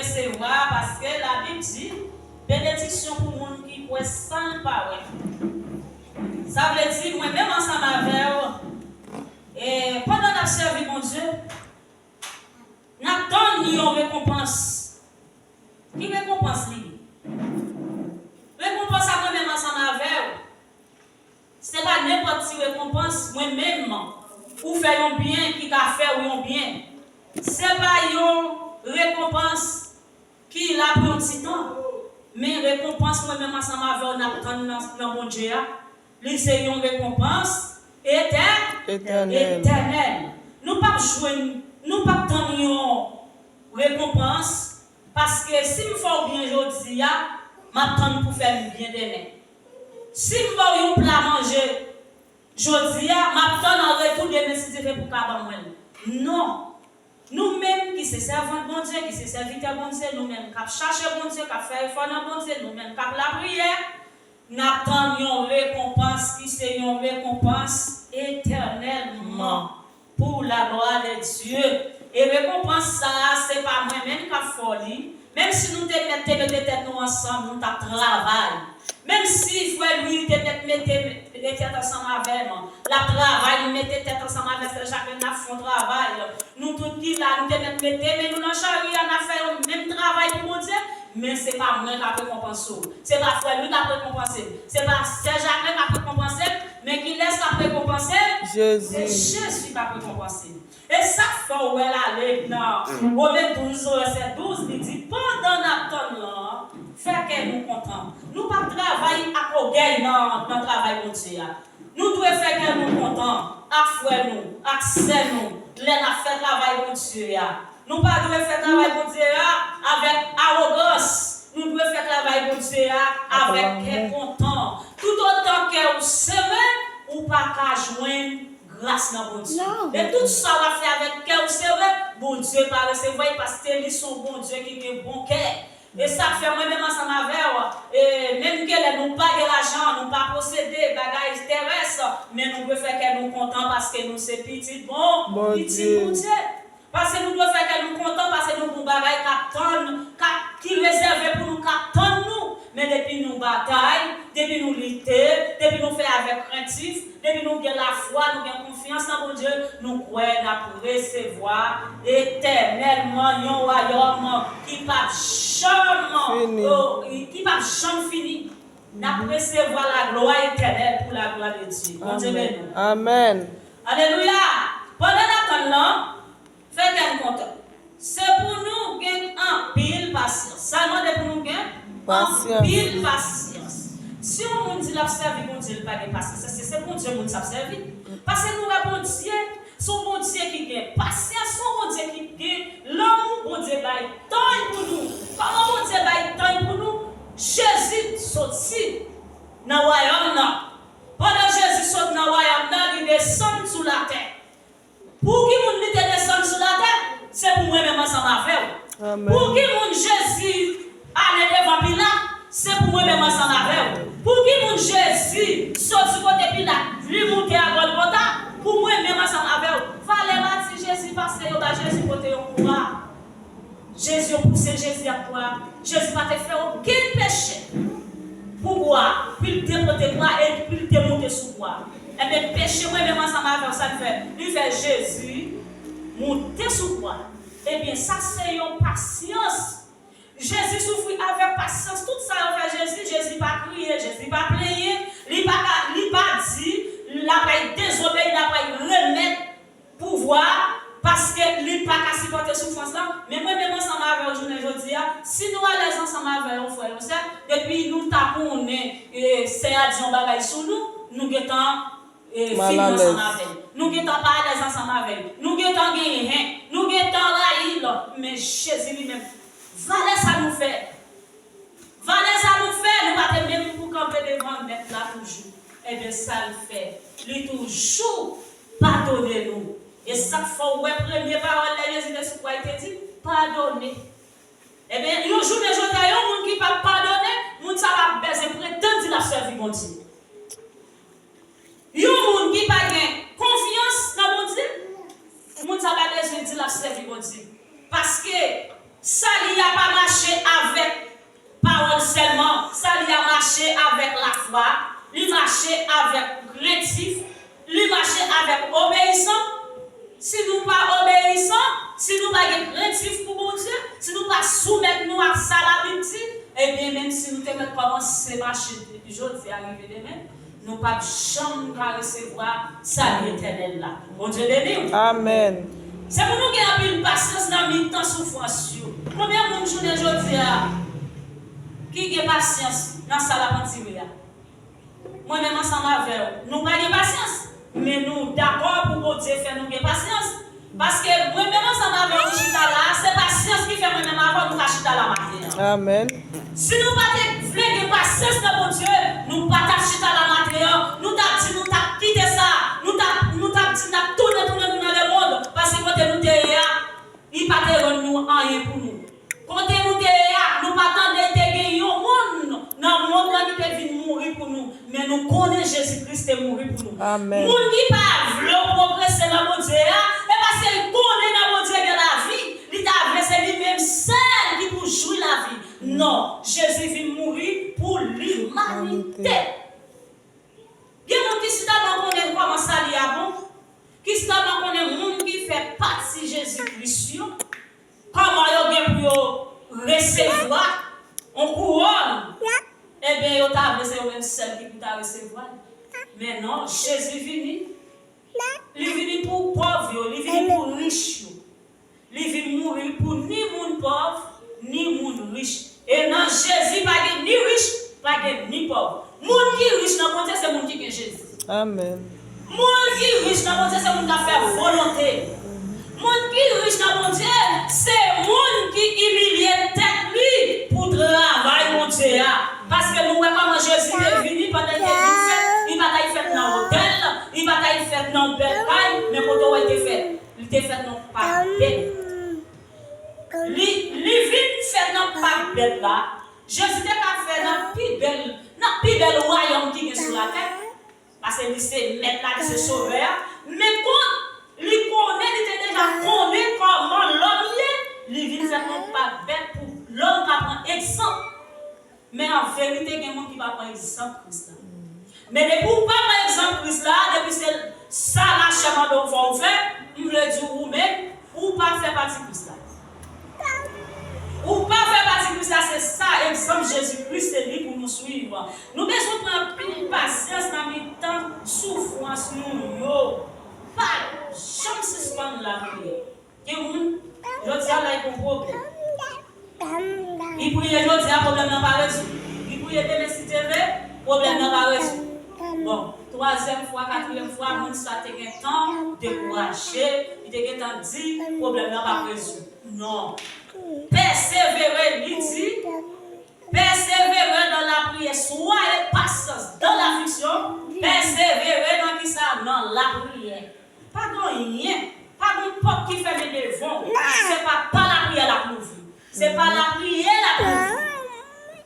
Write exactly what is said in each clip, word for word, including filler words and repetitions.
resevwa, paske Labib di, benediksyon pou moun ki kwè san l pa wè. Sa vle di, mwen menm ansanm avè w, e pandan n ap sèvi Bondye, n ap tann yon rekonpans. Ki rekonpans li ye? Rekonpans a mwen menm ansanm avè w. Se pa nenpòt ti rekonpans, mwen menm, ou fè yon byen ki ka fè w yon byen. Se pa yon rekonpans ki la pou yon ti tan, men rekonpans mwen menm ansanm avè w n ap tann nan, nan Bondye a, li se yon rekonpans etè-, Etènèl. Etènèl. Nou p ap jwenn, nou p ap tann yon rekonpans, paske si m fè w byen jodi a, m ap tann pou fè m byen demen. Si m ba w yon pla manje jodi a, m ap tann an retou demen si Dye vle pou w ka ban mwen l. Non. Nou menm ki se sèvant Bondye, ki se sèvitè Bondye, nou menm k ap chache Bondye, k ap fè efò nan Bondye, nou menm k ap lapriyè, n ap tann yon rekonpans ki se yon rekonpans etènèlman pou la glwa de Dye. E rekonpans sa a, se pa mwen menm k ap fè w li. Menm si nou te mèt te mete tèt nou ansanm, nou t ap travay. Menm si frè Lwi te mèt mete, mete tèt ansanm avè m, l ap travay, nou mete tèt ansanm avè sè Jaklen, n ap fè yon travay. Nou tout ki la, nou te mèt mete men nou nan chari a, n ap fè yon menm travay pou Bondye, men se pa mwen k ap rekonpanse w. Se pa frè Lwi k ap rekonpanse m. Se pa sè Jaklen k ap rekonpanse m. Men kilès k ap rekonpanse m? Jezi. Se Jezi k ap rekonpanse m. E sa k fè w wè l ale nan Women douz, vèsè douz, li di, pandan n ap tann lan, fè kè nou kontan. Nou p ap travay ak ògèy nan, nan travay Bondye a. Nou dwe fè kè nou kontan ak frè nou, ak sè nou, lè n ap fè travay Bondye a. Nou pa dwe fè travay Bondye a avèk awogans. Nou dwe fè travay Bondye a avèk kè kontan. Toutotan kè w sere, ou pa ka jwenn gras nan Bondye. E tout sa w ap fè avèk kè w sere, Bondye pa resevwa l, paske li se yon Bondye ki gen bon kè. E sa k fè mwen menm ansanm avè w, e menm ke lè nou pa gen lajan, nou pa posede bagay terès, men nou dwe fè kè nou kontan paske nou se pitit bon, pitit Bondye. Paske nou dwe fè kè nou kontan, paske nou gen yon bagay k ap tann, k ap, ki rezève pou nou, k ap tann nou. Men depi nou batay, depi nou lite, depi nou fè avèk krentif, depi nou gen lafwa, nou gen konfyans nan Bondye, nou kwè n ap resevwa etènèlman yon wayòm ki p ap janm, ki p ap janm fini. N ap resevwa laglwa etènèl pou laglwa de Dye. Bondye beni nou. Amèn. Alelouya! Pandan n ap tann lan, fè kè n kontan. Se pou nou gen anpil pasyans. Sa l mande pou nou gen? Pasyans. Anpil pasyans. Si yon moun di l ap sèvi Bondye, li pa gen pasyans, èske se Bondye moun sa ap sèvi? Paske nou wè Bondye, se yon Bondye ki gen pasyans, se yon Bondye ki gen lanmou, Bondye bay tan pou nou. Kòman Bondye bay tan pou nou? Jezi soti nan wayòm nan. Pandan Jezi sot nan wayòm nan, li desann sou latè. Pou ki moun li te desann sou latè? Se pou mwen menm ansanm avè w. Amèn. Pou ki moun Jezi ale devan Pilat? Se pou mwen menm ansanm avè w. Pou ki moun Jezi soti kote Pilat, li moute a Gòlgota? Pou mwen menm ansanm avè w. Valè mati Jezi pase, yo ba Jezi pote yon kwa. Jezi, yo pouse Jezi ak kwa a. Jezi pa te fè okenn peche pou kwa a, pou l te pote kwa a e pou l te moute sou kwa a. Ebyen, peche mwen menm ansanm avè w, sa l fè? Li fè Jezi moute sou kwa a. Ebyen, sa se yon pasyans. Jezi soufri avèk pasyans tout sa yo fè Jezi. Jezi pa kriye, Jezi pa plenyen, li pa ka, li pa di l apral dezobeyi, l apral remèt pouvwa a, paske li pa ka sipòte soufrans lan. Men mwen menm ansanm avè w jounen jodi a, si nou alèz ansanm avè yon frè, yon sè, depi nou ta konnen, e, sè a di yon bagay sou nou, nou gentan, e, fini ansanm avè l. Nou gentan pa alèz ansanm avè l. Nou gentan genyen hen. Nou gentan rayi l. Men Jezi li menm, valè sa nou fè. Valè sa nou fè, nou pa te menm pou kanpe devan Mèt la toujou. Ebyen, sa l fè, li toujou padone nou. E sa k fè w wè premye pawòl lè Jezi te sou kwa, li te di, padone. Ebyen, yon jounen jodi a, yon moun ki pa padone, moun sa pa bezwen pretann di l ap sèvi Bondye. Yon moun ki pa gen konfyans nan Bondye, moun sa pa bezwen di l ap sèvi Bondye. Paske sali a pa va, li mache avèk krentif, li mache avèk obeyisan. Si nou pa obeyisan, si nou pa gen krentif pou Bondye, si nou pa soumèt nou ak sa Labib di, ebyen, menm si nou te mèt kòmanse mache depi jodi a rive demen, nou p ap janm ka resevwa sali etènèl la. Bondye beni w. Amèn. Se pou nou gen anpil pasyans nan mitan soufrans yo. Konbyen moun jounen jodi a ki gen pasyans nan sa l ap andire a? Mwen menm ansanm avè w, nou pa gen pasyans, men nou dakò pou Bondye fè nou gen pasyans. Paske mwen menm ansanm avè w nou chita la a, se pasyans ki fè mwen menm avè w nou ka chita la maten an. Amèn. Si nou pa te vle gen pasyans nan Bondye, nou pa t ap chita la maten an, nou t ap di nou t ap kite sa, nou t ap, nou t ap di n ap tounen, tounen, tounen lemonn, paske kote nou te ye a, li pa te rann nou anyen pou nou. Kote nou te ye a, nou pa tande te gen yon moun nan mond lan ki te vin mouri pou nou, men nou konnen Jezi Kris te mouri pou nou. Amèn. Moun ki pa vle w pwogrese nan Bondye a, e paske l konnen nan Bondye gen lavi, li ta vle se li menm sèl ki pou jwi lavi. Non, Jezi vin mouri pou limanite. Gen moun ki sitèlman konnen kòman sali a bon, ki sitèlman konnen moun ki fè pati Jezi Kris yo, kòman yo gen pou yo resevwa yon kouwòn, ebyen, yo ta vle se yo menm sèl ki pou ta resevwa l. Men non, Jezi vini, li vini pou pòv yo, li vini pou rich yo. Li vin mouri pou ni moun pòv, ni moun rich. E nan Jezi pa gen ni rich, pa gen ni pòv. Moun ki rich nan Bondye se moun ki gen Jezi. Amèn. Moun ki rich nan Bondye se moun k ap fè volonte. Moun ki rich nan Bondye se moun ki imilye tèt li pou travay Bondye a. Paske nou wè kòman Jezi te vini pandan l te vin fèt, li pa t al fèt nan otèl, li pa t al fèt nan yon bèl kay, men kote w wè l te fèt? Li te fèt nan yon pak bèt. Li, li vin fèt nan pak bèt la. Jezi te ka fè nan pi bèl, nan pi bèl wayòm ki gen sou latè. Paske li se mèt la, li se sovè a. Men kont li konnen, li te deja konnen kòman lòm ye, li vin fèt nan pak bèt pou lòm ka pran egzanp. Men an verite, gen moun ki pa pran egzanp Kris la. Men depi w pa pran egzanp Kris la, depi se sa lachè mande w fè w fè, m vle di w, ou menm, ou pa fè pati Kris la. Ou pa fè pati Kris la, se sa, egzanp Jezi Kris, se li pou nou swiv. Nou bezwen pran anpil pasyans nan mitan soufrans nou yo. Pa janm sispann lapriyè. Gen moun, jodi a la, li gon pwoblèm. Li priye jodi a, pwoblèm nan pa rezoud. Li priye demen si Dye vle, pwoblèm nan pa rezoud. Bon, twazyèm fwa, katriyèm fwa, moun sa te gentan dekouraje, li te gentan di, pwoblèm nan p ap rezoud. Non. Pèsevere, li di, pèsevere dans la prière, soyez patients dans l'affliction, pèsevere nan kisa? Nan lapriyè. Pa gen anyen, pa gen pòt ki fèmen devan w. Se pa pa lapriyè l ap louvri. Se pa lapriyè l ap louvri.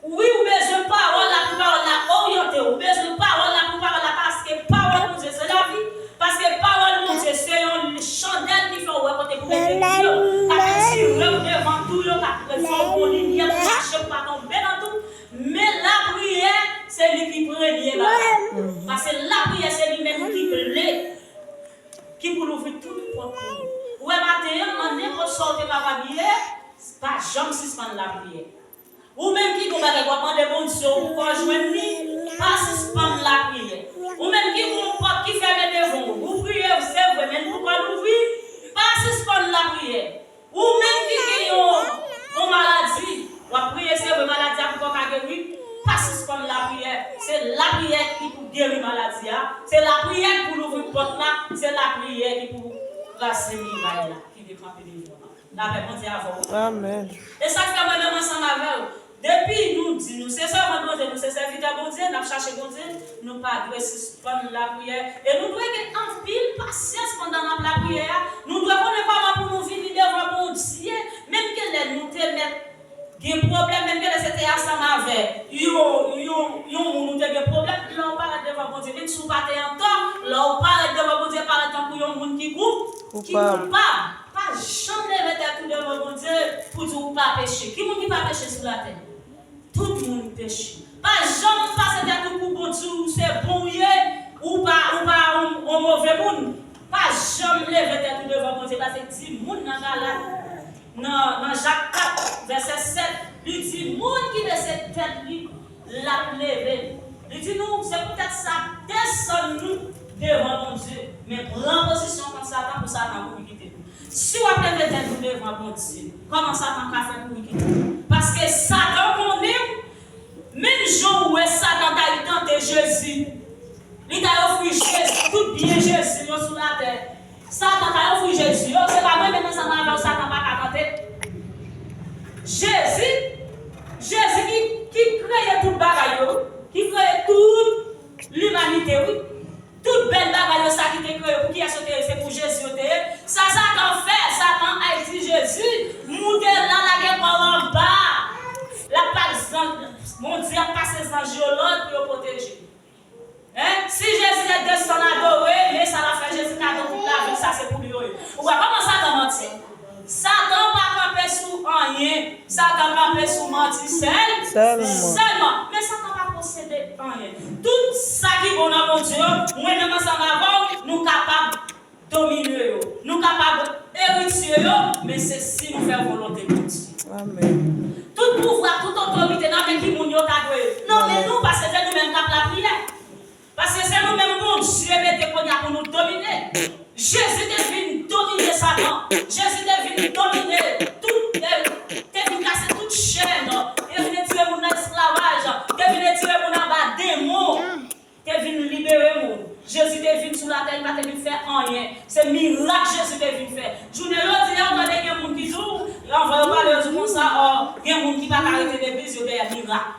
Wi, ou bezwen pawòl la pou pawòl la oryante w. Ou bezwen pawòl la pou pawòl la, paske pawòl Bondye se lavi. Paske pawòl Bondye se yon chandèl ki fè w wè kote pou mete pye w. K ap etire w devan tou yo, k ap fè w gon limyè pou mache pou pa tonbe nan tou. Men lapriyè, se li ki premye bagay. Paske lapriyè, se li menm ki kle ki pou louvri tout pòt pou ou. Ou wè maten an, nan nenpòt sa w te kapab ye, pa janm sispann lapriyè. Ou menm ki gon bagay w ap mande Bondye, ou poko jwenn li, pa sispann lapriyè. Ou menm ki gon pòt ki fèmen devan w, ou priye, se vre, men l poko louvri, pa sispann lapriyè. Ou menm ki gen yon, yon maladi, w ap priye, se vre, maladi a poko ka geri, pa sispann lapriyè. Se lapriyè ki pou geri maladi a, se lapriyè ki pou louvri pòt la, se lapriyè ki pou brase miray la ki dekanpe devan w. Lapè Bondye avè w. Amèn. E sa k fè mwen menm ansanm avè w, depi nou di nou se sèvant Bondye, nou se sèvitè Bondye, n ap chache Bondye, nou pa dwe sispann lapriyè. E nou dwe gen anpil pasyans pandan n ap lapriyè a. Nou dwe konnen kòman pou nou vini devan Bondye, menm ke lè nou te mèt gen pwoblèm, menm ke lè se te ansanm avè yon, yon, yon moun ou te gen pwoblèm, lè w parèt devan Bondye, menm si w pa te antò, lè w parèt devan Bondye, parèt tankou yon moun ki kou-, ki koupab. Pa janm leve tèt ou devan Bondye pou di w pa peche. Ki moun ki pa peche sou latè? Tout moun peche. Pa janm pase tèt ou pou Bondye, ou se bon ou ye, ou pa, ou pa yon, yon move moun. Pa janm leve tèt ou devan Bondye, paske di moun nan Galat, nan, nan Jak kat, vèsè sèt, li di moun ki bese tèt li, l ap leve l. Li di nou, se poutèt sa, desann nou devan Bondye, men pran pozisyon kont Satan pou Satan kouri kite nou. Si w ap leve tèt ou devan Bondye, kòman Satan ka fè kouri kite w? Paske Satan konnen, menm jan ou wè Satan t al tante Jezi, li t al ofri Jezi tout byen Jezi yo sou latè. Satan t al ofri Jezi yo, se pa mwen menm ansanm avè w Satan pa ka tante. Jezi, Jezi ki, ki kreye tout bagay yo, ki kreye tout limanite, wi. Tout bèl bagay yo, sa ki te kreye, pou kiyès yo te ye? Se pou Jezi yo te ye. Sa Satan fè? Satan al di Jezi, moute la, lage kò w anba. L ap pa zanj, Bondye ap pase zanj yo lòd pou yo pwoteje. Hein? Si Jezi te desann adore, men sa l ap fè Jezi kado tout lavi l, sa se pou li yo ye. Ou wè kòman Satan manti? Satan pa kanpe sou anyen. Satan kanpe sou manti sèl, sèlman. Men Satan pa posede anyen. Tout sa ki bon nan Bondye yo, mwen menm ansanm avè w, nou kapab domine yo. Nou kapab eritye yo, men se si nou fè volonte Bondye. Amèn. Tout pouvwa, tout otorite nan men ki moun yo ta dwe? Nan men nou, paske se nou menm k ap lapriyè. Paske se nou menm Bondye mete kounye a pou nou domine. Jezi te vin domine Satan. Jezi te vin domine tout, eh, te vin kase tout chèn. Te vin retire moun nan esklavaj. Te vin retire moun anba demon. Te vin libere moun. Jezi te vin sou latè, li pa te vin fè anyen. Se mirak Jezi te vin fè. Jounen jodi a, ou tande gen moun ki di w, anvan yo pale, yo di w konsa, ò, gen moun ki pa ka rete legliz, yo dèyè mirak.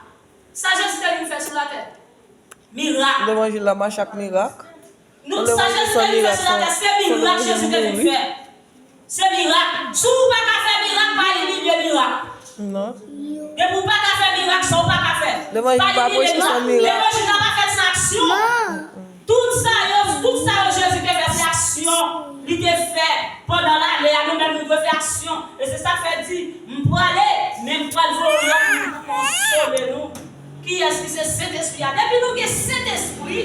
Sa Jezi te vin fè sou latè? Mirak. Levanjil la mache ak mirak. Nou, sa Jezi te vin fè sou latè, se mirak Jezi te vin fè. Se mirak. Si w pa ka fè mirak, pa imilye mirak. Non. Depi w pa ka fè mirak, sa w pa ka fè. Levanjil pa preche san mirak. Levanjil la pa fèt san aksyon. Tout sa yo, tout sa yo Jezi te fè, se aksyon li te fè pandan lane a. Nou menm, nou dwe fè aksyon. E se sa k fè di, m prale, men m pral voye yon lòt moun pou konsole nou. Kiyès ki se Sentespri a? Depi nou gen Sentespri,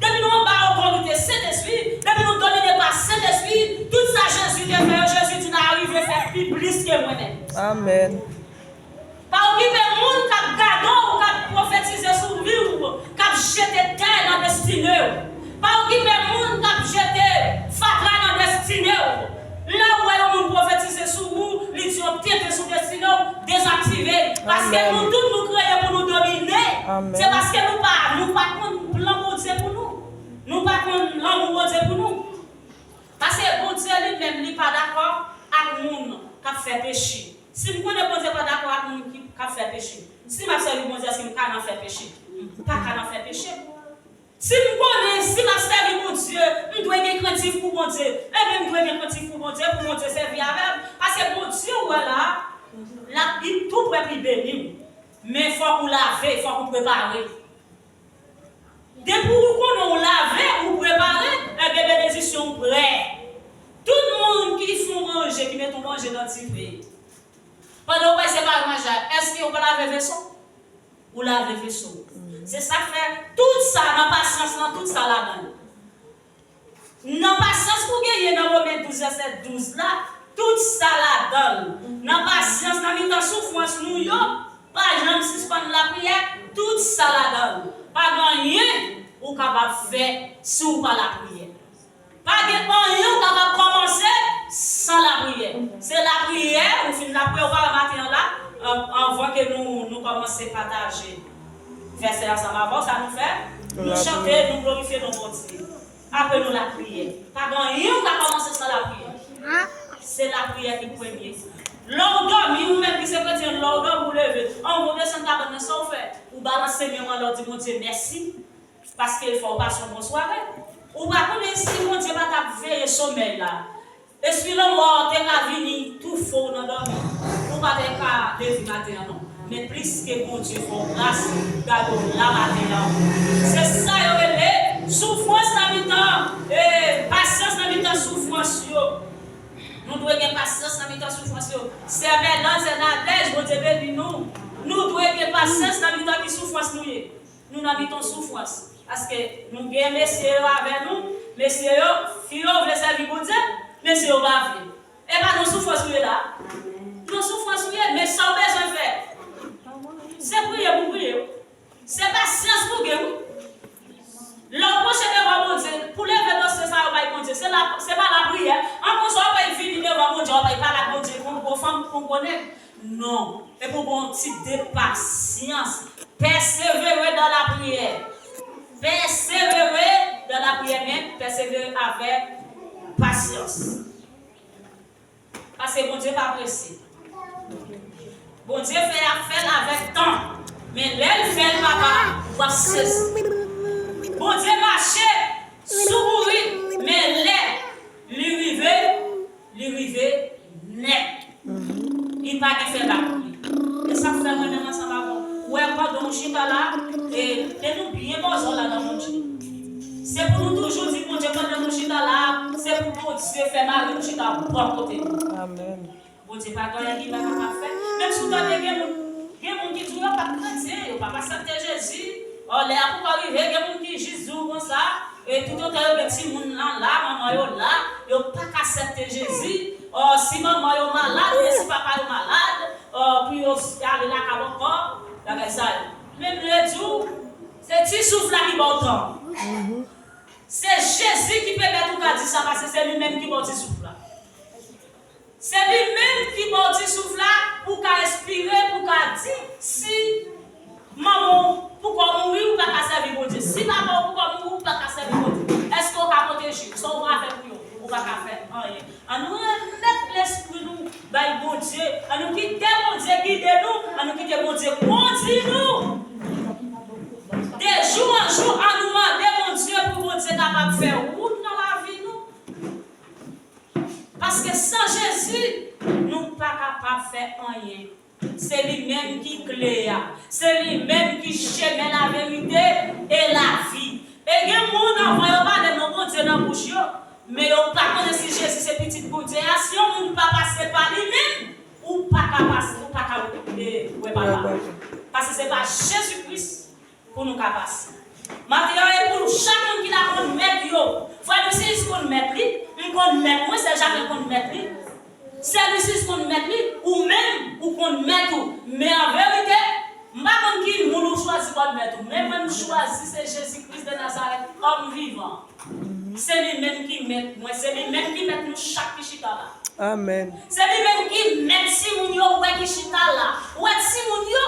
depi nou anba otorite Sentespri, depi nou domine pa Sentespri, tout sa Jezi te fè yo, Jezi di n a rive fè pi plis ke mwen menm. Amèn. Pa okipe moun k ap gade w, k ap pwofetize sou vi w, k ap jete tè nan destine w. Pa okipe moun k ap jete fatra nan destine w. Lè w wè yon moun pwofetize sou ou, li di yon tenten sou destine w, dezaktive l. Paske nou tout nou kreye pou nou domine. Se paske nou pa, nou pa konn plan Bondye pou nou. Nou pa konn lanmou Bondye pou nou. Paske Bondye li menm, li pa dakò ak moun k ap fè peche. Si m konnen Bondye pa dakò ak moun ki, k ap fè peche, si m ap sèvi Bondye, èske m ka nan fè peche? M pa ka nan fè peche. Si m konnen, si m ap sèvi Bondye, m dwe gen krentif pou Bondye, enben m dwe gen krentif pou Bondye, pou Bondye sèvi avè m. Paske Bondye ou wè la, l ap, li tou prè pou l beni w. Men fòk ou lave, fòk ou prepare. Depi ou konnen ou lave, ou prepare, enben benedisyon ou prè. Tout moun ki fè w manje, ki mete w manje nan dife, pandan w prese pare manje a, èske ou pa lave veso? Ou lave veso. Se sa k fè tout sa nan pasyans lan, tout sa ladan l. Nan pasyans pou genyen nan Women douz vèsè douz la, tout sa ladan l. Nan pasyans nan mitan soufrans nou yo, pa janm sispann lapriyè, tout sa ladan l. Pa gen anyen ou kapab fè si w pa lapriyè. Pa gen anyen ou kapab kòmanse san lapriyè. Se lapriyè, ou fin lapriyè, ou pa wè maten an la, an-, anvan ke nou, nou kòmanse pataje vèsè ansanm avè w, sa nou fè? Nou chante, nou glorifye non Bondye. Apre nou lapriyè. Pa gen anyen ou ka kòmanse san lapriyè. Se lapriyè ki premye. Lè w dòmi, ou menm ki se kretyen, lè w dòmi, ou leve, anvan w desann kabann nan, sa w fè? Ou balanse men w anlè, w di Bondye mèsi. Paske l fè w pase yon bon sware. Ou pa konnen si Bondye pa t ap veye somèy la, espri lanmò te ka vini toufe w nan dòmi. Ou pa te ka leve maten an non. Men pliske Bondye fè w gras, gade w la maten an. Se sa yo rele soufrans nan mitan, e, pasyans nan mitan soufrans yo. Nou dwe gen pasyans nan mitan soufrans yo. Sè Mèlan, sè Nadèj, Bondye beni nou. Nou dwe gen Pasyans nan mitan ki soufrans nou ye. Nou nan mitan soufrans. Paske nou gen mesye yo avè nou, mesye yo, fi yo vle sèvi Bondye, mesye yo pa vle. E pa nan soufrans ou ye la. Nan soufrans ou ye, men sa w bezwen fè, se priye pou priye. Se pasyans pou gen, wi. Lè w pwoche devan Bondye, pou leve dosye sa yo bay Bondye, se la, se pa lapriyè. An konsa, w ap vini devan Bondye, w ap pale ak Bondye kon gwo fanm, kon gwo nèg. Non. E pou gon tip de pasyans. Pèsevere dans la prière. Pèsevere dans la prière, men pèsevere avèk pasyans. Paske Bondye pa prese. Bondye fè ap fè l avèk tan. Men lè l fè l, papa, w ap sezi. Bondye mache sou bourik, men lè li rive, li rive nèt. Li pa gen fè bak pou li. E sa k fè mwen menm ansanm avè w, ou wè, pandan w chita la, e, e nou byen bòzò la nan Bondye. Se pou nou toujou di Bondye pandan nou chita la, se pou Bondye fè mari nou chita bò kote nou. Amèn. Bondye pa gen anyen li pa kapab fè. Menm si w tande gen moun, gen moun ki di w yo pa t kretyen, yo pa t aksepte Jezi. Ò, lè a poko rive, gen moun ki jis di w konsa, e toutotan yo gen timoun nan la, manman yo la, yo pa ka aksepte Jezi. Ò, si manman yo malad, oubyen si papa yo malad, ò, pou yo ale lakay ankò, bagay sa yo. Men m vle di w, se ti souf la ki ba w tan. Se Jezi ki pèmèt ou ka di sa, paske se li menm ki ba w ti souf la. Se li menm ki ba w ti souf la pou w ka espire, pou w ka di, si manman w poko mouri, ou pa ka sèvi Bondye. Si papa w poko mouri, ou pa ka sèvi Bondye. Èske w ka pwoteje yo? Sa w ka fè pou yo? Ou pa ka fè anyen. Ann nou remèt lespri nou bay Bondye. Ann nou kite Bondye gide nou. Ann nou kite Bondye kondi nou. De jou an jou, ann nou mande Bondye pou Bondye kapab fè wout nan lavi nou. Paske san Jezi, nou pa kapab fè anyen. Se li menm ki kle a. Se li menm ki chemen, laverite e lavi. E gen moun, anvan yo pale non Bondye nan bouch yo, men yo pa konnen si Jezi se Pitit Bondye a. Si yon moun pa pase pa li menm, ou pa ka pase, ou pa ka, e, wè Papa. Paske se pa Jezi Kris pou nou ka pase. Matye a, e pou chak moun ki la konn mèt yo. Frè Lucius konn mèt li, m konn mèt mwen, sè Jacqueline konn mèt li. Sè Lucius konn mèt li, ou menm, ou konn mèt ou. Men an verite, m pa konn ki moun ou chwazi kòm mèt ou. Men mwen, m chwazi se Jezi Kris de Nazarèt, òm vivan. Se li menm ki mèt mwen, se li menm ki mèt nou chak ki chita la. Amèn. Se li menm ki mèt timoun yo, ou wè ki chita la. Ou wè timoun yo,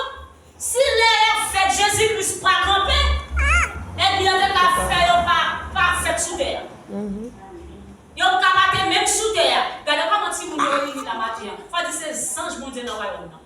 si lè y ap fèt Jezi Kris pa kanpe, ebyen yo te ka fè yo pa, pa fèt sou tè a. Yo ka pa te menm sou tè a. Gade kòman timoun yo reyini la maten an. Fò di se zanj Bondye nan wayòm nan.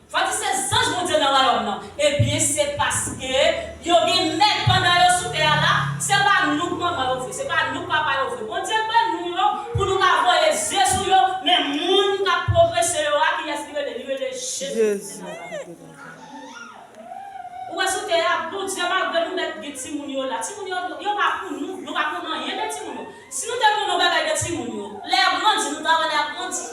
Fò di se zanj Bondye nan wayòm nan. Ebyen, se paske yo gen mèt pandan yo sou tè a la. Se pa nou k manman yo vre, se pa nou k papa yo vre. Bondye ban nou yo pou nou ka voye zye sou yo, men moun k ap pwogrese yo a, kiyès li rele? Li rele Jezi Kris de Nazarèt. Ou wè sou tè a, Bondye, malgre nou mèt gen timoun yo la, timoun yo, yo pa pou nou, nou pa konn anyen de timoun yo. Si nou te konn yon bagay de timoun yo, lè y ap grandi, nou ta wè lè y ap grandi.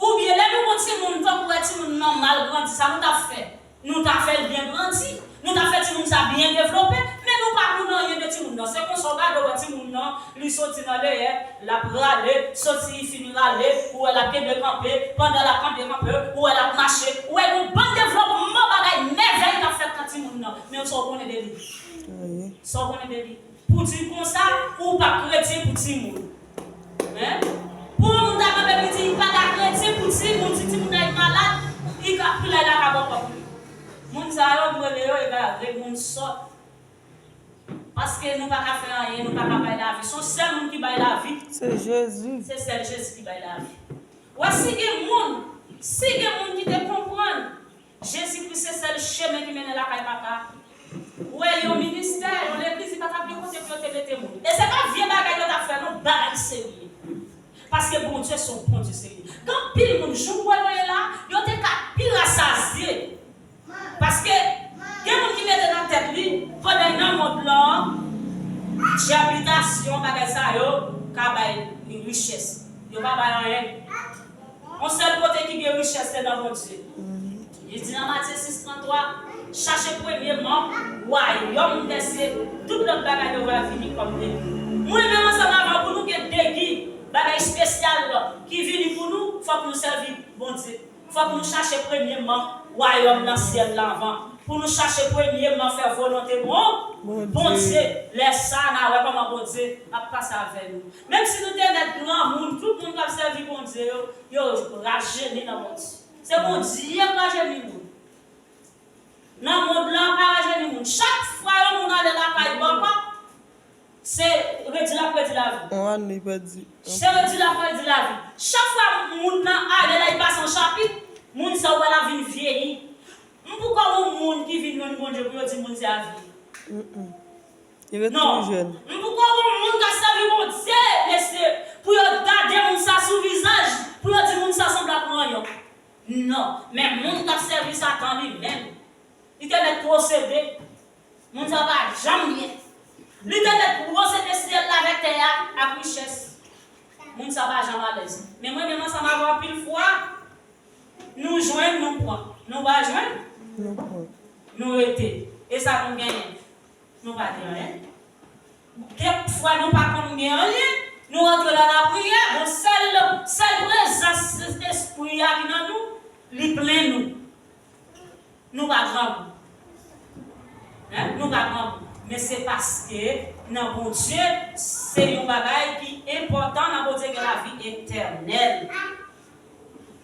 Oubyen lè nou gon timoun, tankou wè timoun nan mal grandi, sa nou t ap fè? Nou ta fè l byen grandi, nou ta fè timoun sa byen devlope, men nou pa konn anyen de timoun nan. Se konsa w gade w wè timoun nan, li soti nan leyè, l ap rale, soti li fin rale, ou wè l ap kenbe kanpe, pandan l ap kenbe kanpe, ou wè l ap mache, ou wè gon bann devlopman, bagay mèvèy k ap fèt nan timoun nan, men sa w konnen de li? Sa w konnen de li? Pou di konsa, ou pa kretyen pou timoun. Hein? Pou yon moun ta kanpe pou di, li pa ka kretyen pou timoun, si timoun nan malad, li ka pou lay la ka bò kòb li. Moun sa yo, m rele yo egare, moun sòt. Paske nou pa ka fè anyen, nou pa ka bay lavi. Se yon sèl moun ki bay lavi. Se Jezi. Se sèl Jezi ki bay lavi. Wè, si gen moun, si gen moun ki te konprann, Jezi Kris se sèl chemen ki mennen lakay Papa. Ou wè, yon ministè, yon legliz, li pa t ap gen kote pou yo te mete moun. E se pa vye bagay yo t ap fè, non, bagay serye. Paske Bondye se yon Bondye serye. Gen anpil moun, jan w wè yo ye la, yo te ka pi rasazye. Paske gen moun ki mete nan tèt li, pandan l nan mond lan, dyabitasyon, bagay sa yo, ka bay li richès. Yo pa bay anyen. Yon sèl kote ki gen richès, se nan Bondye. Li di nan Matye sis trant twa, chache premyèman wayòm dè sye, tout lòt bagay yo va vini kòm degi. Mwen menm ansanm avè w, pou nou gen degi, bagay espesyal ki vini pou nou, fòk nou sèvi Bondye. Fòk nou chache premyèman wayòm nan syèl la anvan. Pou nou chache premyèman fè volonte Bon, Bondye. Bondye. Lè sa a, n a wè kòman Bondye ap pase avè nou. Menm si nou te mèt granmoun, tout moun k ap sèvi Bondye yo, yo rajeni nan Bondye. Se Bondye k rajeni moun. Nan mond lan, pa rajeni moun. Chak fwa yon moun ale lakay bòkò, se redi l ap redi lavi. On ane pèdi. Se redi l ap redi lavi. Chak fwa moun nan ale la, li pase yon chapit, moun sa ou wè la vin vyeyi. M poko wè yon moun ki vin jwenn Bondye pou yo di moun sa vyeyi. Mm-mm. Li ret toujou jèn. M poko wè yon moun k ap sèvi Bondye, mesye, pou yo gade moun sa sou vizaj, pou yo di moun sa sanble ak manyon. Non, men moun k ap sèvi Satan li menm, li te mèt posede. Moun sa pa janm byen. Li te mèt posede syèl la avèk tè a ak richès. Moun sa pa janm alèz. Men mwen menm ansanm avè w anpil fwa, nou jwenn, nou pran. Nou pa jwenn, nou pran. Nou rete. E sa nou genyen? Nou pa gen anyen. Kèk fwa nou pa konn gen anyen, nou rantre nan lapriyè, bon, sèl, sèl prezans Sentespri a ki nan nou, li plen nou. Nou pa grangou. Hein? Nou pa grangou. Men se paske nan Bondye, se yon bagay ki enpòtan, nan Bondye gen lavi etènèl.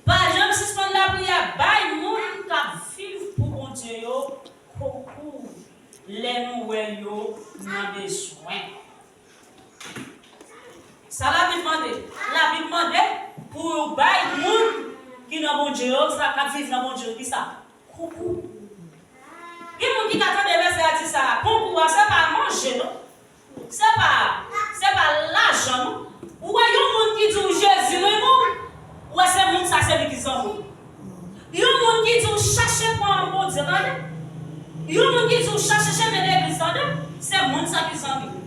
Pa janm sispann lapriyè, bay moun k ap viv pou Bondye yo konkou lè nou wè yo nan bezwen. Sa Labib mande? Labib mande pou yo bay moun ki nan Bondye yo, sa k ap viv nan Bondye yo, kisa? Konkou. Gen moun ki ka tande vèsè a di sa, konkou a, se pa manje, non. Se pa, se pa lajan, non. Ou wè yon moun ki di w Jezi renmen w, ou wè se moun sa, se li ki zanmi w. Yon moun ki di w chache pran Bondye, tande. Yon moun ki di w chache chemen legliz, tande. Se moun sa ki zanmi w.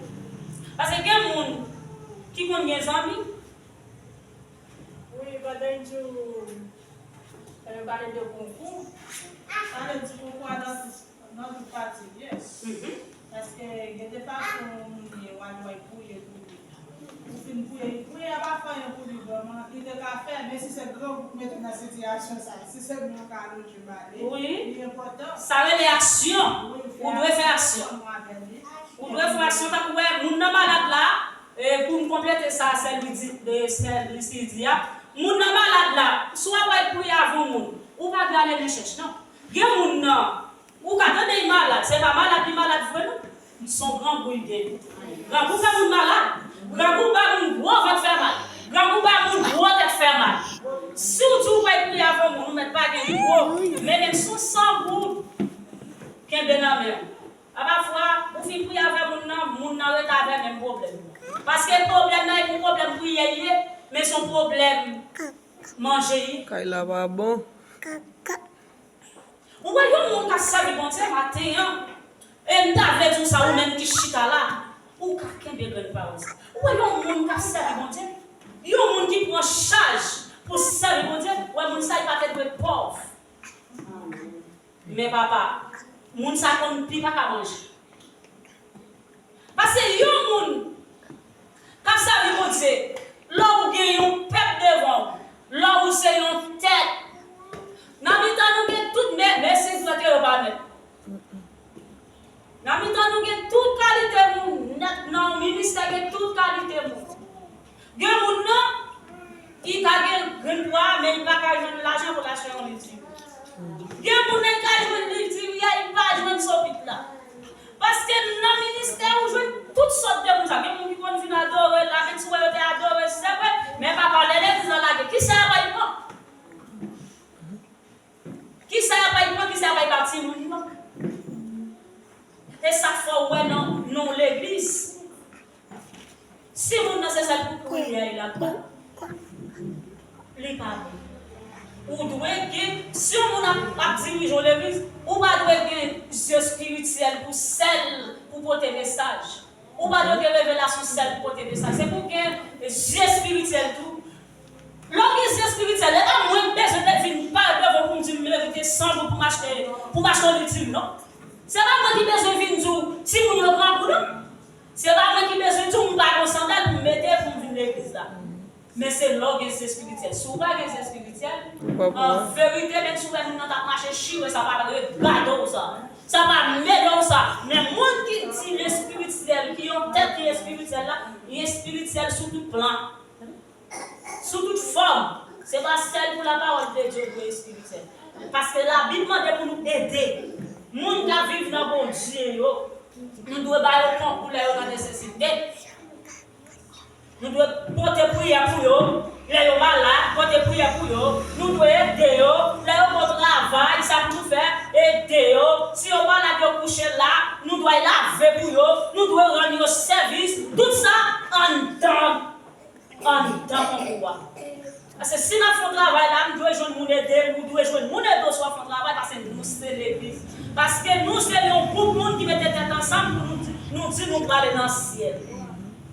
Paske gen moun ki konn gen zanmi. Wi, pandan l di w, lè yo pale de konkou, sa vle di konkou a nan tout, nan tout pati, yes. Mhm. Paske gen de fason moun ye, w al wè l pou ye, pou ye. Ou fin pou ye, pou ye a pa fè anyen pou li vrèman, li te ka fè, men si se grangou k mete nan sitiyasyon sa, si se moun ka loje ba li, wi, li enpòtan. Sa rele aksyon. Wi, ou dwe fè aksyon. Ou dwe fè aksyon, tankou wè moun nan malad la, e pou m konplete sa, sè Lwi di, e sè Lwi si di a, moun nan malad la, si w ap al priye avè yon moun, ou pa dwe ale nan chèch, non. Gen moun nan, ou ka tande li malad, se pa malad li malad vre, non. Se yon grangou li gen. Grangou fè moun malad. Grangou bay moun gwo vant fè mal. Grangou bay moun gwo tèt fè mal. Si w di w pral priye avè yon moun, ou mèt pa gen gwo, mennen l sou san pou kenbe nan men w. A pafwa, ou fin priye avè moun nan, moun nan rete avè menm pwoblèm nan. Paske pwoblèm nan e pou pwoblèm priyè li ye, men se yon pwoblèm manje li. Kay la pa bon. Ou wè yon moun k ap sèvi Bondye maten an, e m ta vle di w sa, ou menm ki chita la, ou ka kenbe grenn pawòl sa. Ou wè yon moun k ap sèvi Bondye, yon moun ki pran chaj pou sèvi Bondye, ou wè moun sa, li pa te dwe pòv. Men papa, moun sa konn pi pa ka manje. Paske yon moun k ap sèvi Bondye, lè w gen yon pèp devan w, lè w se yon tèt, nan mitan nou gen tout, men, men se vre ke yo pa nèt. Nan mitan nou gen tout kalite moun, nèt nan yon ministè gen tout kalite moun. Gen moun nan, li ka gen grenn pwa, men li pa ka jwenn lajan pou l achte yon liv diri. Gen moun nan, li ka jwenn liv diri a, li pa jwenn sopit la. Paske nan ministè, ou jwenn tout sòt de moun sa. Gen moun ki konn vin adore, la menm si w wè yo te adore, se vre. Men papa, lè legliz la lage, kisa y ap al pran? Kisa y ap al pran, kisa y ap al ba timoun yo? E sa k fè w wè nan, nan yon legliz, si moun nan se sèl pou priyè l ap ba, li pa bon. Ou dwe gen, si yon moun ap, ap dirije yon legliz, ou pa dwe gen zye espirityèl pou sèl, pou pote mesaj. Ou pa dwe gen revelasyon sèl pou pote mesaj. Se pou gen zye espirityèl tou. Lè w gen zye espirityèl, e pa mwen k bezwen te vin pale devan w pou m di m merite san goud pou achte, pou m achte yon litil, non. Se pa mwen ki bezwen vin di w, timoun yo grangou, non. Se pa mwen ki bezwen di w, m pa gen sandal pou m mete pou m vin legliz la. Men se lè w gen zye espirityèl. Si w pa gen zye espirityèl, an verite, menm si w wè moun nan t ap mache chire, sa pa regade w sa. Sa pa mele w sa. Men moun ki di li espirityèl, ki yon tèt ki espirityèl la, li espirityèl sou tout plan. Sou tout fòm, se pa sèl pou lapawòl de Dye dwe espirityèl. Paske Labib mande pou nou ede moun k ap viv nan Bondye yo. Nou dwe ba yo konkou lè yo nan nesesite. Nou dwe pote priyè pou yo lè yo malad, pote priyè pou yo. Nou dwe ede yo lè yo gon travay, sa pou nou fè, ede yo. Si yo malad, yo kouche la, nou dwe lave pou yo. Nou dwe rann yo sèvis. Tout sa anndan anndan konkou a. Paske si n ap fè yon travay la, m dwe jwenn moun ede m, ou dwe jwenn moun ede w si w ap fè yon travay, paske nou se legliz. Paske nou se yon gwoup moun ki mete tèt ansanm pou nou di, nou di nou prale nan syèl.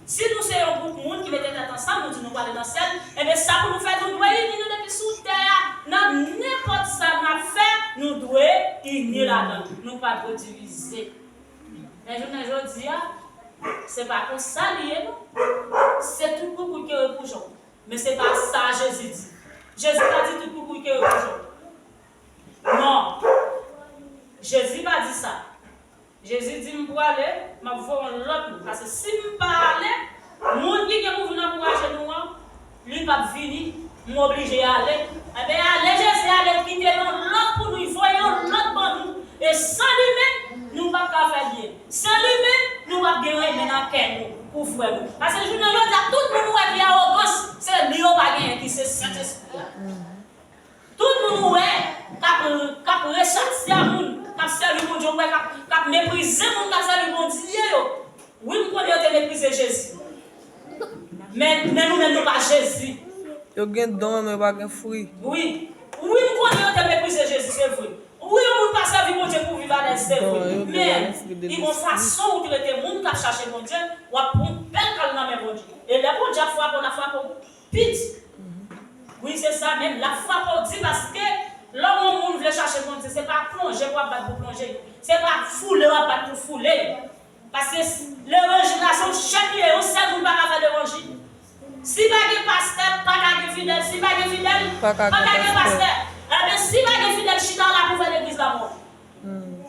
Si nou se yon gwoup moun ki mete tèt ansanm, nou di nou prale nan syèl, enben sa pou nou fè, nou dwe ini nou depi sou tè a. Nan nenpòt sa n ap fè, nou dwe ini ladan l. Nou pa dwe divize. Men jounen jodi a, se pa konsa li ye, non. Se tout koukouy kere pou jonk. Men se pa sa Jezi di. Jezi pa di tout koukouy kere pou jonk. Non. Jezi pa di sa. Jezi di, "M prale, m ap voye yon lòt moun." Paske si m pa ale, moun ki gen pou vin ankouraje nou an, li p ap vini, m oblije ale. Enben, ale Jezi ale, kite yon lòt pou nou, voye yon lòt ban nou. E san li menm, nou p ap ka fè byen. San li menm, nou p ap gen renmen nan kè nou pou frè nou. Paske jounen jodi a, tout moun ou wè ki awogans, se li yo pa genyen, ki se Sentespri a. Tout moun ou wè k ap, k ap rechati a moun, k ap sèvi Bondye, ou wè k ap, k ap meprize moun k ap sèvi Bondye yo. Wi, m konnen yo te meprize Jezi. Men, men nou menm, nou pa Jezi. Yo gen don, men yo pa gen fwi. Wi. Wi, m konnen yo te meprize Jezi, se vre. Wi, yon moun pa sèvi Bondye pou viv alèz, se vre. Men, li gon fason ou trete moun k ap chache Bondye, w ap pran bèl kal nan men Bondye. E lè Bondye ap frape w, l ap frape w piti. Wi, se sa menm. L ap frape w di, paske lè yon moun vle chache Bondye, se pa plonje w ap bat pou plonje. Se pa foule w ap bat pou foule. Paske levanjil la se yon chèn li ye, yon sèl moun pa ka fè levanjil. Si pa gen pastè, pa ka gen fidèl. Si pa gen fidèl, pa ka gen pastè. Enben, si pa gen fidèl, chita la pou fè legliz la mò. Hmm.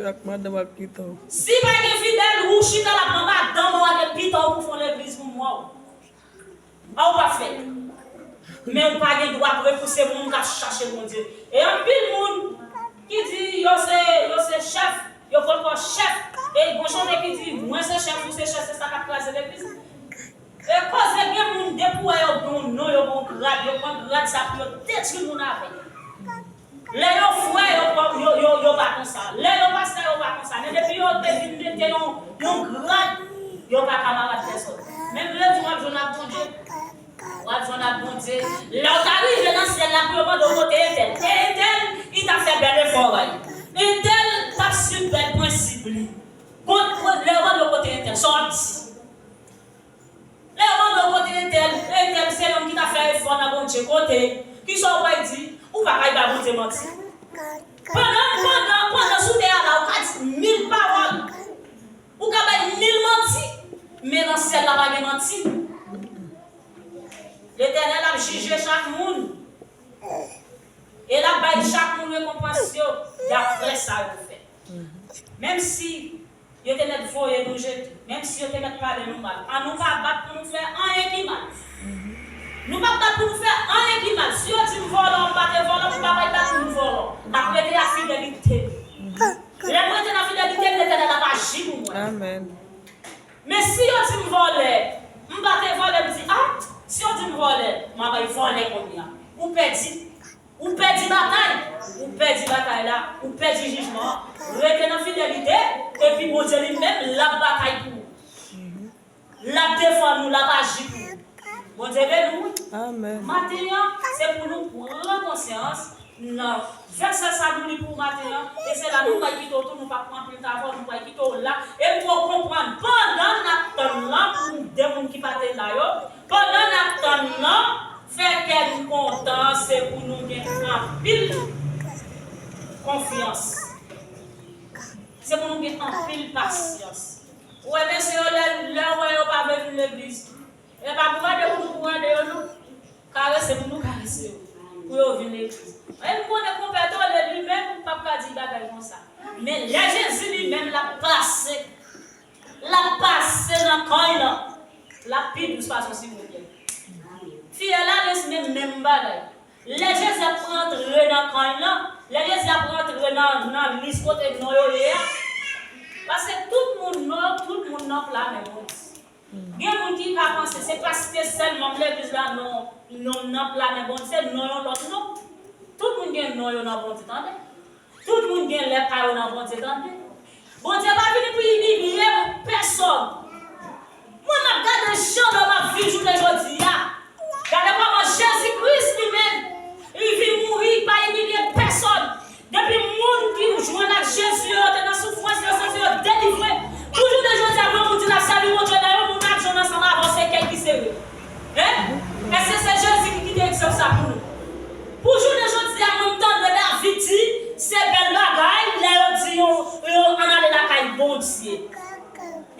Ak madanm ak pitit ou. Si pa gen fidèl, ou chita la pran madanm ou ak pitit ou pou fè yon legliz pou mò. A ou pa fè. Men ou pa gen dwa repouse moun k ap chache Bondye. E anpil moun ki di yo se, yo se chèf, yo poko chèf. E gon chante ki di, "Mwen se chèf, ou se chèf," se sa k ap kraze legliz. E koze gen moun depi w wè yo gen yon non, yo gen yon grad, yo pran grad sa pou yo detwi moun avè l. Lè yo frè, yo, yo, yo, yo pa konsa. Lè yo pastè, yo pa konsa. Men depi yo te vin mete yon, yon grad, yo pa kamarad pèsòn. Menm lè w di w ap jwenn ak Bondye, w ap jwenn ak Bondye. Lè w ta rive nan syèl la pou yo mande w kote entèl. E entèl, li t ap fè bèl efò, wi. Entèl t ap swiv bèl prensip li. Kot, kot, lè yo mande w kote entèl, sa w ap di? Lè yo mande w kote entèl, entèl se yon ki ta fè efò nan Bondye kote, kisa w pral di? Ou pa kay ba Bondye manti. Pandan, pandan, pandan sou tè a la, ou ka di mil pawòl. Ou ka bay mil manti, men nan syèl la pa gen manti. Letènèl ap jije chak moun. E l ap bay chak moun rekonpans yo daprè sa yo fè. Menm si yo te mèt voye nou jete, menm si yo te mèt pale nou mal, an nou pa bat pou nou fè anyen ki mal. Nou pa bat pou nou fè anyen ki mal. Si yo di m vòlò, m pa te vòlò, m pa pral bat pou nou vòlò. M ap rete ak fidelite m. Lè m rete nan fidelite m, Letènèl ap aji pou mwen. Amèn. Men si yo di m vòlè, m pa te vòlè, m di, a, si yo di m vòlè, m ap vòlè kounye a. Ou pèdi. Ou pèdi batay. Ou pèdi batay la. Ou pèdi jijman an. Rete nan fidelite. Epi Bondye li menm, l ap batay pou ou. L ap defann ou, l ap aji pou ou. Bondye beni w, wi. Amèn. Maten an, se pou nou pran konsyans nan vèsè sa nou li pou maten an. E se la nou pral kite w tou, nou p ap pran anpil tan avè w, nou pral kite w la. E pou w konprann, pandan n ap tann lan, pou de moun ki pa te la yo, pandan n ap tann lan, fè kè n kontan, se pou nou gen anpil konfyans. Se pou nou gen anpil pasyans. Ou wè mesye yo, lè, lè w wè yo pa vle vin legliz, e pa pou gade pou nou pou gade yo non. Karese pou nou karese yo, pou yo vin legliz. E m konnen konpè Tole li menm p ap ka di bagay konsa. Men lè Jezi li menm l ap pase, l ap pase nan kay lan, l ap pi dous pase yon sitwon fyèl. Fyèl la res menm, menm bagay. Lè Jezi ap rantre nan kay lan, lè Jezi ap rantre nan, nan lis kote non yo ye a, paske tout moun non, tout moun nan pla men Bondye. Gen moun ki ka panse se paske sèlman m legliz la non, non m nan pla men Bondye, se non yon lòt non. Tout moun gen non yo nan Bondye, tande. Tout moun gen lè pa yo nan Bondye, tande. Bondye pa vini pou imilye pèsòn. Mwen, m ap gade jan lòm ap viv jounen jodi a. Gade kòman Jezi Kris li menm, li vin mouri, li pa imilye pèsòn. Depi moun ki jwenn ak Jezi yo, yo te nan soufrans, yo santi yo delivre. Pou jounen jodi a, granmoun di l ap sèvi Bondye, lè yon moun ap jwenn ansanm avè w, se kè l ki sere. Hein? Èske se Jezi ki kite egzanp sa pou nou? Pou jounen jodi a, mwen m tande David di, se bèl bagay lè yo di yo, yo ann ale lakay Bondye.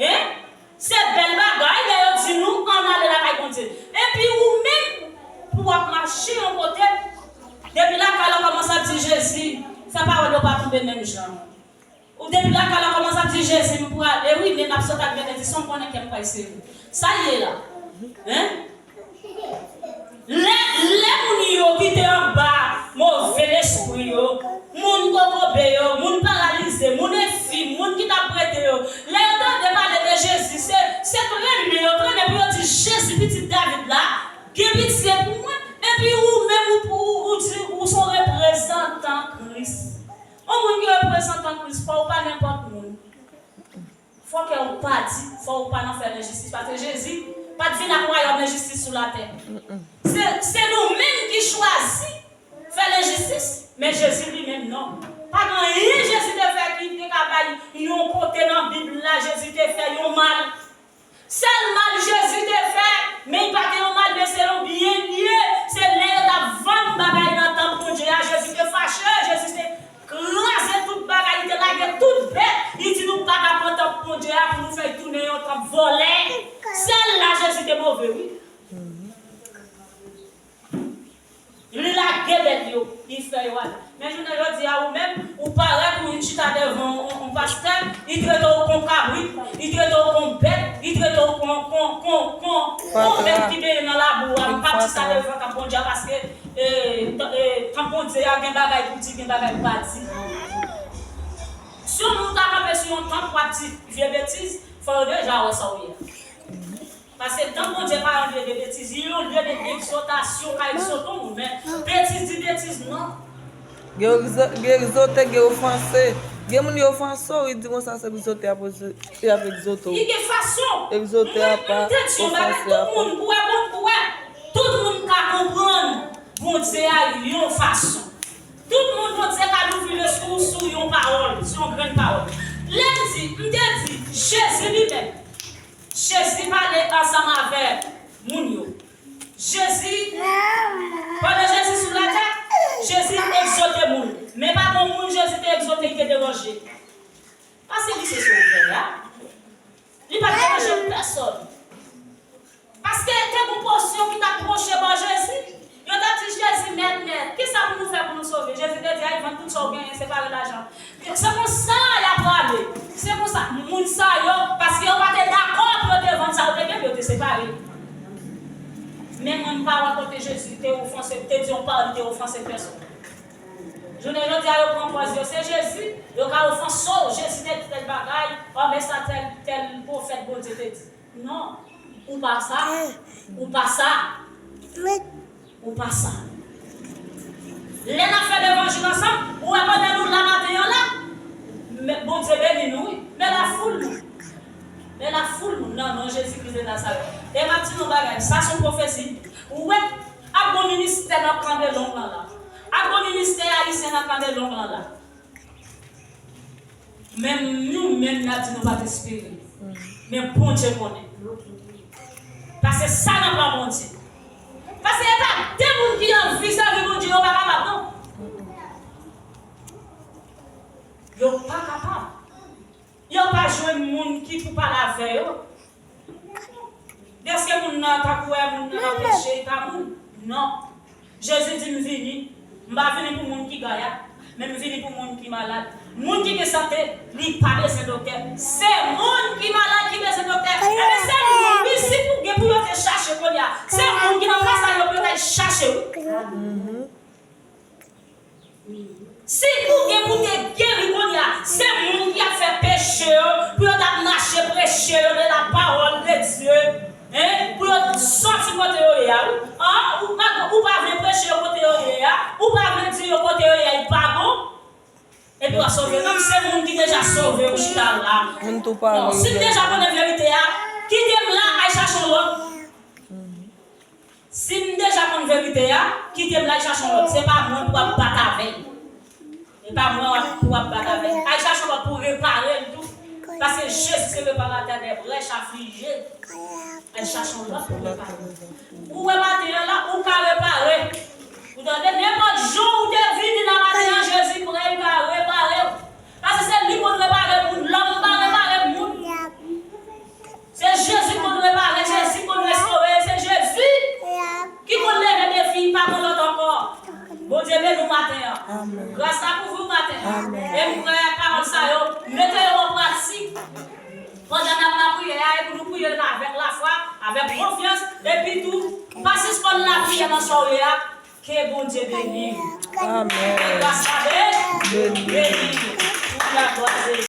Hein? Se bèl bagay lè yo di nou ann ale lakay Bondye. Epi ou menm, pou w ap mache yon kote, depi lakay la w kòmanse ap di Jezi, sa pawòl yo pa tonbe menm jan. Ou depi lakay la w kòmanse ap di Jezi, m pral, e wi, men n ap sot ak benediksyon, m konnen kè m pral sere. Sa l ye la? Hein? Lè, lè moun yo ki te anba move lespri yo, moun kokobe yo, moun paralize, moun enfim, moun ki t ap prete yo, lè yo tande pale de Jezi, se, se trennen yo trennen pou yo di, Jezi, pitit David la, gen pitye pou mwen. Epi ou menm, ou, ou, ou di ou se yon reprezantan Kris. Yon moun ki reprezantan Kris, fò w pa nenpòt moun. Fò kè w pa di, fò w pa nan fè lenjistis, paske Jezi pa t vin ak wayòm lenjistis sou latè. Se, se nou menm ki chwazi fè lenjistis, men Jezi li menm non. Pa gen anyen Jezi te fè ki te ka bay yon kote nan Bib la, Jezi te fè yon mal. Sèl mal Jezi te fè, men li pa te yon mal, men se yon byen li ye. Se lè yo t ap vann bagay nan tanp Bondye a, Jezi te fache, Jezi te kraze tout bagay, li te lage tout bèt. Li di nou pa ka pran tanp Bondye a pou nou fè l tounen yon tanp vòlè. Sèl la Jezi te move, wi. Li lage bèt yo, li fè yo ale. Men jounen jodi a, ou menm, ou parèt, ou vin chita devan yon, yon, yon pastè, li trete w kon kabrit, li trete w kon bèt, li trete w kon, kon, kon, kon, kon bèt ki benyen nan labou a. M p ap di sa devan tanp Bondye a, paske, e, tan-, e, tanp Bondye a gen bagay pou di, gen bagay pou pa di. Si yon moun ka kanpe sou yon tanp, w ap di vye betiz, fò yo deja wè sa w ye. Paske tanp Bondye pa yon lye de betiz, li yon lye de egzòtasyon, ka egzòte yon moun, men betiz di betiz non. Gen egzò-, gen egzòte, gen ofanse. Gen moun yo ofanse w, li di konsa se egzòte y ap egzò-, y ap egzòte w. Li gen fason. Egzòte a pa, ofanse a pa. Mwen, mwen te di yon bagay, tout moun, pou wè, pou, pou wè, tout moun ka konprann Bondye a yon fason. Tout moun Bondye ka louvri lespri w sou yon pawòl, sou yon grenn pawòl. Lè m di, m te di, Jezi li menm, Jezi pale ansanm avè moun yo. Jezi, pandan Jezi sou latè, Jezi egzòte moun. Men pa gon moun Jezi te egzòte ki te deranje. Paske li se Sovè a. Li pa t deranje pèsòn. Paske te gon pòsyon ki t ap pwoche bò Jezi. Yo t ap di Jezi, Mèt, Mèt, kisa pou nou fè pou nou sove? Jezi te di, al vann tout sa w genyen, separe lajan. Se konsa y ap prale. Se konsa, moun sa yo, paske yo pa te dakò pou yo te vann sa yo te gen, yo te separe. Men mwen m pa wè kote Jezi te ofanse, te di yon pawòl, li te ofanse pèsòn. Jounen jodi a, yo pran pòz yo se Jezi, yo ka ofanse w, Jezi te di tèl bagay, anben sa tèl, tèl pwofèt Bondye te di. Non, ou pa sa. Ou pa sa. Ou pa sa. Lè n ap fè levanjil ansanm, ou wè pandan nou la maten an la, men Bondye beni nou, wi. Men la foul moun. Men la foul moun nan non Jezi Kris de Nazarèt. E m ap di nou bagay, sa se yon pwofesi. Ou wè, ap gon ministè nan kan de long lan la. Ap gon ministè ayisyen nan kan de long lan la. Men nou menm n ap di nou pa t espere. Men Bondye konnen. Paske sa nan plan Bondye. Paske e pa de moun ki anvi sèvi Bondye yo pa kapab non. pou pale avè yo. Dèske moun nan ta kwè moun nan ap preche, li pa moun. Non. Jezi di, "M vini. M pa vini pou moun ki gay a, men m vini pou moun ki malad." Moun ki gen sante, li pa bezwen doktè. Se moun ki malad ki bezwen doktè. Ebyen, se moun, wi, si pou gen pou yo te chache kounye a, se moun ki nan kaz la yo pou yo t al chache, wi. Si pou gen pou te geri kounye a, se moun ki ap fè peche yo, pou yo t ap mache preche yo de la parole de Dieu, hein, pou yo sòti kote yo ye a, wi. An, ou pa, ou pa vle preche yo kote yo ye a, ou pa vle di yo kote yo ye a, li pa bon. Epi w ap sove. Non, se moun ki deja sove ou chita la. Moun tou pa. Non, si m deja konnen verite a, kite m la, al chache yon lòt. Si m deja konn verite a, kite m la, al chache yon lòt. Se pa mwen pou w ap bat avè l. Se pa mwen w ap, pou w ap bat avè l. Al chache yon lòt pou repare l tou. Paske Jezi se reparatè dè brèch aflije. Al chache yon lòt pou repare. Ou wè maten an la, ou ka repare. Ou tande, nenpòt jan ou te vini nan maten an, Jezi prè, li ka repare w. Paske se li konn repare moun, lòm pa repare moun. Se Jezi konn repare, Jezi konn restore, se Jezi ki konn leve defi, pa gen lòt ankò. Bondye beni w maten an. Amèn. Gras la kouvri w maten an. Amèn. E m kwè pawòl sa yo, mete yo an pratik. Pandan n ap lapriyè a, e pou nou priye l avèk lafwa, avèk konfyans, epi tou, pa sispann lapriyè nan sa w ye a, ke Bondye beni w. Amèn. Ke gras la beni, beni w. Pou la glwa de Dye.